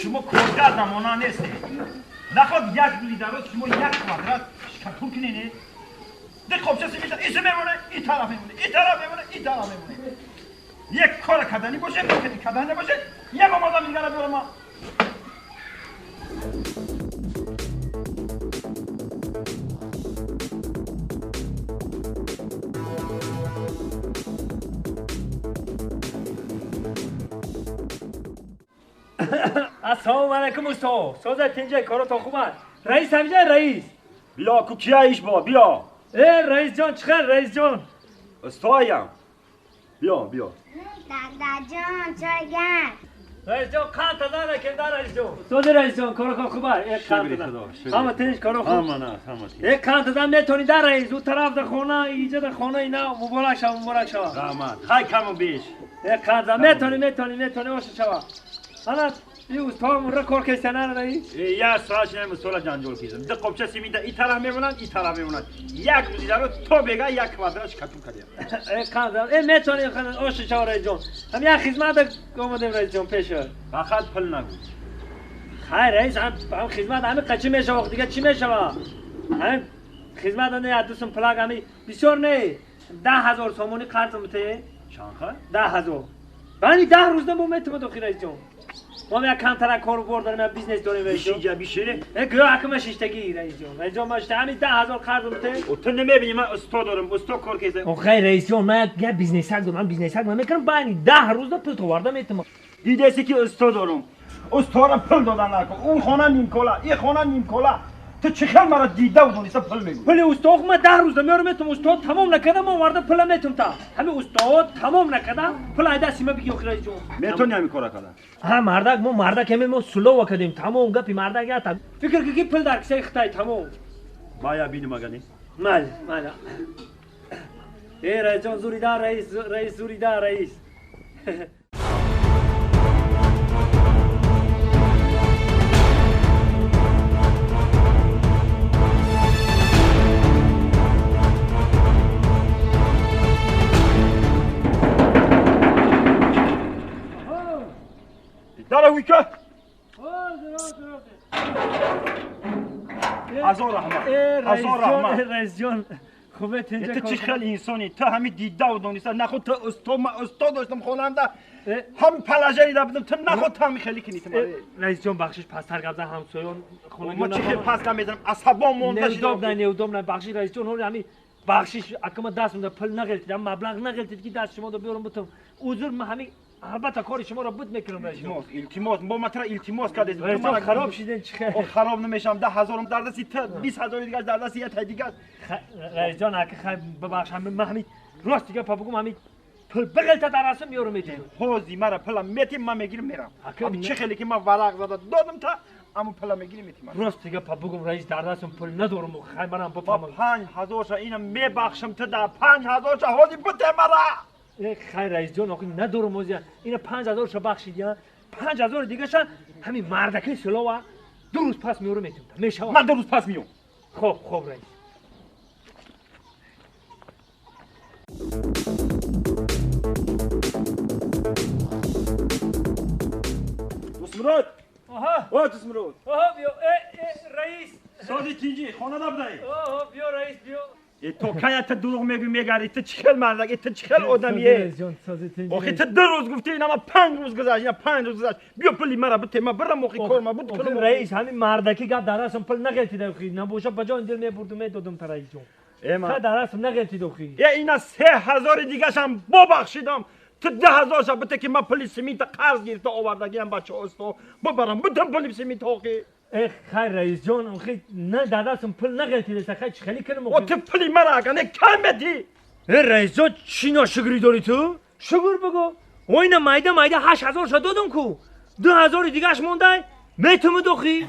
Шумо коргар замона нестед. Наход як рӯзи дароз шумо як квадрат шкатур кунед. Ди қопча симита иси мемоне, и тараф мемоне, и тараф мемоне, и тараф мемоне. Як кора кардани боше, кардани набоше, як омадам дигара биёрам ман. Ассалому алайкум устод. Соза тинҷа коротон хуб аст? Раис ҳамиҷа раис. Биё ку кия иш бо, биё. Э раис ҷон, чӣ хел раис ҷон? Устоям. Биё, биё. Дадаҷон, чой гарм. Раис ҷон, қанд таза накарда раис ҷон. Сози раис ҷон, коротон хуб аст? Э қанд таза. Ҳама тинҷ коро хуб. Ҳама на, ҳама тинҷ. Э қанд таза метонӣ дар раис, у тараф дар хона, иҷа дар хона ина муборак шава, муборак шава. Раҳмат. Хай каму беш. Э қанд таза метонӣ, метонӣ, метонӣ оша шава. Ана ин устод мурра кор кесана раис. Я соат шина мусола ҷанҷол кисам. Ди қопча симита и тараф мемонанд, и тараф мемонанд. Як рӯзи дароз то бега як квадрат шкатур кардем. Э қанд э метонӣ оша шава раис ҷон. Ҳам як хизмат омадем раис ҷон пеша. Фақат пул нагӯ. Хай раис, ҳам хизмат ҳами қачи мешава, дига чӣ мешава? Ҳам хизмат не дустум плаг ҳами бисёр не. 10,000 сомонӣ қарз мете. Чанд хай? 10,000. Бани 10 рӯз мо метавонем охи раис ҷон. Мо як камтара кору бор дорем, як бизнес дорем раис ҷон. Бишиҷа бишире. Э гӯё акма шиштагӣ раис ҷон. Раис ҷон ма шишта ҳами 10,000 қарз мете. О ту намебинӣ ман усто дорам, усто кор кеса. Охай раис ҷон, ман як бизнесак дорам, ман бизнесак мекунам, бани 10 рӯз пул товарда метавонам. Дидеси ки усто дорам. Устора пул додан накун. Он хона нимкола, ин хона нимкола. Ту чӣ хел мара дида будониста пул мегӯӣ? Пули устод ма 10 рӯз меорам метавонам, устод тамом накардам, ма оварда пула метавонам та. Ҳами устод тамом накардам, пул айда сима бигӣ охи раис ҷон. Метавонӣ ҳами кора кардан? Ҳа мардак, мо мардак ҳаме мо сулова кардем, тамом гапи мардак ята. Фикр ки пул дар кисаи хитай тамом. Ма я биним агани. Майли, майли. Э раис ҷон зурида раис, раис зурида раис. Дара уйка. Ҳазор раҳмат. Ҳазор раҳмат. Раис ҷон, хубе тинҷа. Ту чӣ хел инсонӣ? Ту ҳами дида будониста, наход ту усто, ман усто доштам хонанда. Ҳам палажари да будам, ту наход ту ҳами хеле кунӣ ту. Раис ҷон, бахшиш пасттар гап зан ҳамсоён хонагӣ. Ман чӣ хел паст гап мезанам? Асабом монда шуда. Неудобно, неудобно. Бахшиш раис ҷон, ҳоли ҳами бахшиш акама даст монда пул нағелтид, ҳам маблағ нағелтид ки даст шумо биёрам бутам. Узр, ман ҳами албатта кори шуморо буд мекунам раис ҷон. Илтимос, илтимос, бо ман туро илтимос кардем. Раис ҷон, хароб шиден чӣ хел? О хароб намешам, 10,000 дар дасти ту, 20,000 дигар дар дасти як дигар. Раис ҷон, ака хай бибахш, ҳами ман ҳами рост дигар па бигум, ҳами пул бағелта дар расм меёрам метем. Ҳози мара пула метим, ман мегирам мерам. Ами чӣ хеле ки ман варақ зада додам та, аммо пула мегирим метим. Рост дигар па бигум раис, дар дастам пул надорам, хай манам бифаҳмам. 5,000 ша инам мебахшам ту дар 5,000 ша ҳози бите мара. Э хай раис ҷон, охи надорам озия. Ина 5,000 ша бахшид, я 5,000 дигаша ҳамин мардаки силова 2 рӯз пас меёрам метим. Мешава. Ман 2 рӯз пас меём. Хоб, хоб раис. Дустмурод. Аҳа. О Дустмурод. Аҳа, биё. Э, э, раис. Сози тинҷи, хона набудаи? Оҳо, биё раис, биё. Э то кая ту дурӯғ мегӯӣ мегарӣ, ту чӣ хел мардак, ту чӣ хел одамие? Охи ту 2 рӯз гуфтӣ, ина ман 5 рӯз гузашт, ина 5 рӯз гузашт. Биё пули мара бите, ман бирам охи кор ма буд кунам. Раис, ҳамин мардаки гап дар расм пул нағелтид охи. Набоша ба ҷони дил мебурдум, медодум та раис ҷон. Э дар расм нағелтид охи. Э ина 3,000 дигашам бобахшидам. Ту 10,000 ша бите ки ман пули симинта қарз гирифта овардагиам бача усто. Бибарам, битам пули симинта охи. Э хай раис ҷон, охи на дар дастам пул нағелтида, хай чӣ хеле кунам охи? О ту пули мара агар не кам медиҳӣ. Э раис ҷон, чӣ ношукрӣ дорӣ ту? Шукр бигӯ. О ина майда майда 8,000 ша додам ку. 2,000 дигаш мондай, метумуд охи.